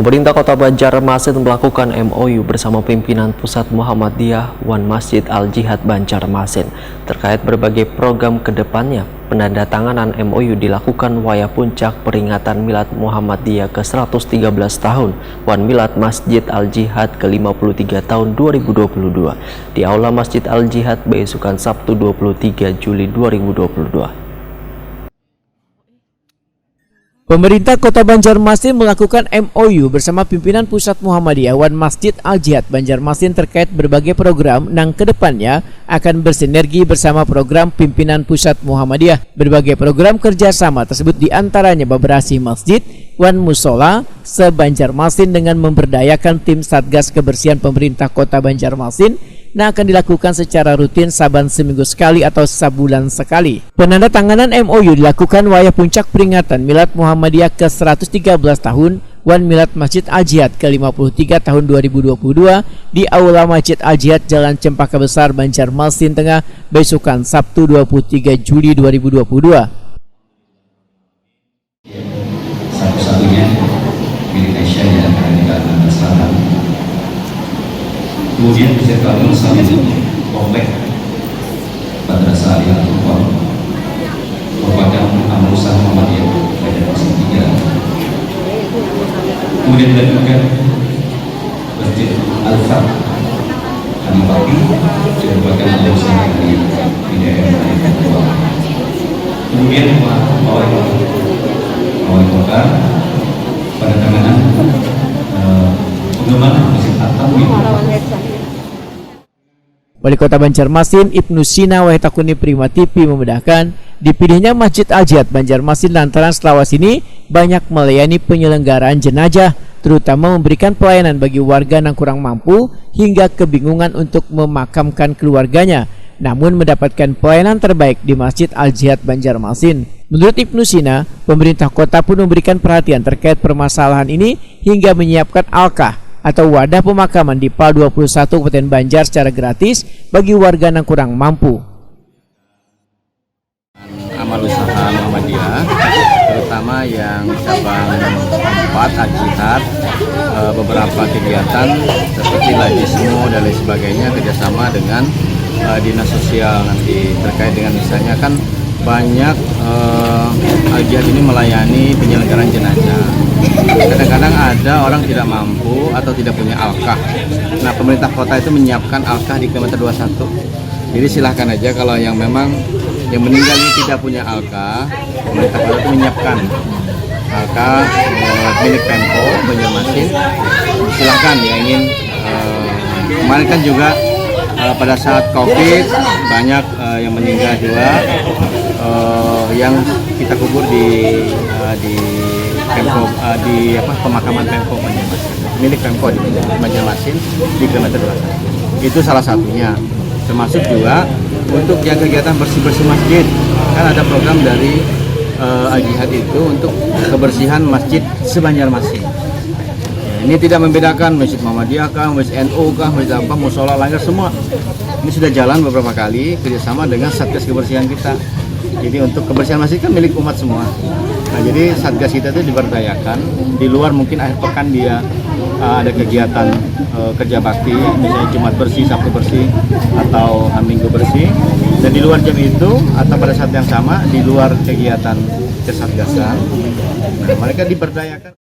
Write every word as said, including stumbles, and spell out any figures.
Pemerintah Kota Banjarmasin melakukan M O U bersama pimpinan Pusat Muhammadiyah wan Masjid Al-Jihad Banjarmasin terkait berbagai program ke depannya. Penandatanganan M O U dilakukan wayah puncak peringatan Milad Muhammadiyah ke seratus tiga belas tahun wan Milad Masjid Al-Jihad ke lima puluh tiga tahun dua ribu dua puluh dua di Aula Masjid Al-Jihad beisukan Sabtu dua puluh tiga Juli dua ribu dua puluh dua. Pemerintah Kota Banjarmasin melakukan M O U bersama pimpinan Pusat Muhammadiyah wan Masjid Al-Jihad Banjarmasin terkait berbagai program nang kedepannya akan bersinergi bersama program pimpinan Pusat Muhammadiyah. Berbagai program kerjasama tersebut diantaranya beberasi masjid wan musola se-Banjarmasin dengan memberdayakan tim Satgas Kebersihan Pemerintah Kota Banjarmasin nang akan dilakukan secara rutin saban seminggu sekali atau sabulan sekali. Penandatanganan M O U dilakukan wayah puncak peringatan Milad Muhammadiyah ke seratus tiga belas tahun wan Milad Masjid Al-Jihad ke lima puluh tiga tahun dua ribu dua puluh dua di Aula Masjid Al-Jihad Jalan Cempaka Besar, Banjarmasin Tengah, beisukan Sabtu dua puluh tiga Juli dua ribu dua puluh dua. Satu-satunya di Indonesia yang ada di Kalimantan Selatan. Kemudian bisa dibangun sambil komplek Madrasah Al Furqan merupakan amal usaha Muhammadiyah pada masa tiga. Kemudian dilanjutkan Masjid Al-Fath Al-Fatih merupakan usaha di P D M Al-Fatih. Kemudian Pak Wali Kota, Wali Kota pada tanganan eh, pengembangan Masjid At-Tamwin. Wali Kota Banjarmasin, Ibnu Sina, wayah takuni Prima T V memudahkan, dipilihnya Masjid Al-Jihad Banjarmasin lantaran selawas ini banyak melayani penyelenggaraan jenajah, terutama memberikan pelayanan bagi warga nang kurang mampu hingga kebingungan untuk memakamkan keluarganya, namun mendapatkan pelayanan terbaik di Masjid Al-Jihad Banjarmasin. Menurut Ibnu Sina, pemerintah kota pun memberikan perhatian terkait permasalahan ini hingga menyiapkan alkah atau wadah pemakaman di Pal dua puluh satu Kabupaten Banjar secara gratis bagi warga nang kurang mampu. Amal usaha Muhammadiyah, terutama yang cabang empat Al-Jihad, eh, beberapa kegiatan seperti lajismu dan lain sebagainya kerjasama dengan eh, dinas sosial nanti terkait dengan misalnya kan banyak eh, Al-Jihad ini melayani penyelenggaraan jenazah. Kadang-kadang ada orang tidak mampu atau tidak punya alkah. Nah, pemerintah kota itu menyiapkan alkah di kilometer dua puluh satu. Jadi silahkan aja kalau yang memang yang meninggal ini tidak punya alkah, pemerintah kota itu menyiapkan alkah eh, milik Pemko Banjarmasin. Silahkan yang ingin eh, kemarin kan juga eh, pada saat COVID banyak eh, yang meninggal juga eh, yang kita kubur di eh, di Pemko eh, di apa pemakaman Pemko Banjarmasin, milik Pemko di Banjarmasin di kilometer dua puluh satu. Itu salah satunya. Termasuk juga untuk yang kegiatan bersih-bersih masjid. Kan ada program dari eh, Al Jihad itu untuk kebersihan masjid se-Banjarmasin. Ya, ini tidak membedakan masjid Muhammadiyah kah, masjid N U kah, masjid apa, musola, langgar, semua. Ini sudah jalan beberapa kali kerjasama dengan Satgas Kebersihan kita. Jadi untuk kebersihan masjid kan milik umat semua. Nah, jadi Satgas kita itu diberdayakan di luar mungkin akhir pekan dia uh, ada kegiatan uh, kerja bakti, misalnya Jumat bersih, Sabtu bersih, atau uh, Minggu bersih. Dan di luar jam itu atau pada saat yang sama di luar kegiatan kesatgasan, nah, mereka diberdayakan.